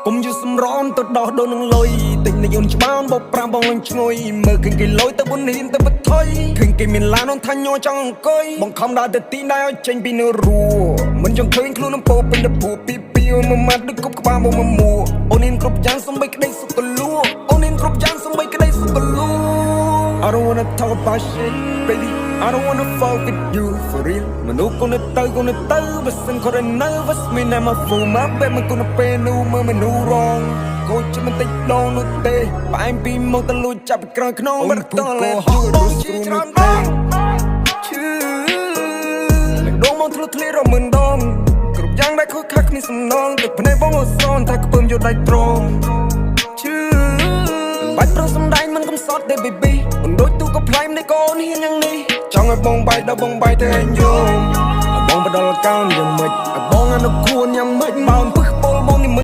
កុំយូរសម្រនទៅដោះដូននឹងលុយទិញនិយមច្បាមបោកប្រាំបងលងឈ្ងុយមើលឃើញគេលុយទៅបុនហ៊ានទៅបថុយឃើញគេមានឡាននថាញ័រចង់អង្គុយបងខំដើរទៅទីណាឲ្យចេញពីនៅរួមិនចង់ឃើញខ្លួននឹងពោពេញទៅភូពីពីមួយម៉ាត់ដូចគប់ក្បាលមកមួអូនហ៊ានគ្រប់យ៉ាងសំបីក្តីសុខកលួអូនហ៊ានគ្រប់យ៉ាងសំបីក្តីសុខកលួ I don't wanna talk about shit, baby. I don't wanna fuck with you for real. មនុស្សគង់ទៅគង់ទៅបើសិនគាត់នៅ was me ណាមក fool មកបែបមិនគង់ពេលនោះមើលមនុស្សរងកូនជិះមិនតិចដងនោះទេផ្អែមពីមកទៅលួចចាប់ពីក្រោយខ្នង អូន មិន ភូត តលេ កហក បង រស់ស្រួល ជាច្រើន នោះទេ ដងឈឺនឹងដងមកធ្លុះធ្លាយរមិនដងគ្រប់យ៉ាងដែលខូចខាតគ្មានសំណងទឹកភ្នែកបងអសនថាខ្ពើមយកដៃត្រងឈឺមិនបាច់ប្រឹងសំដែងមិនកំសត់ទេ baby មិនដូចទូក៏ផ្លែមនេះកូនហ៊ានយ៉ាងនេះចង់ឲ្យបងបាយដល់បងបាយទៅឯងយំឲ្យបងបដលកោនយ៉ាងម៉េចឲ្យបងអនុគួនយ៉ាងម៉េចបោន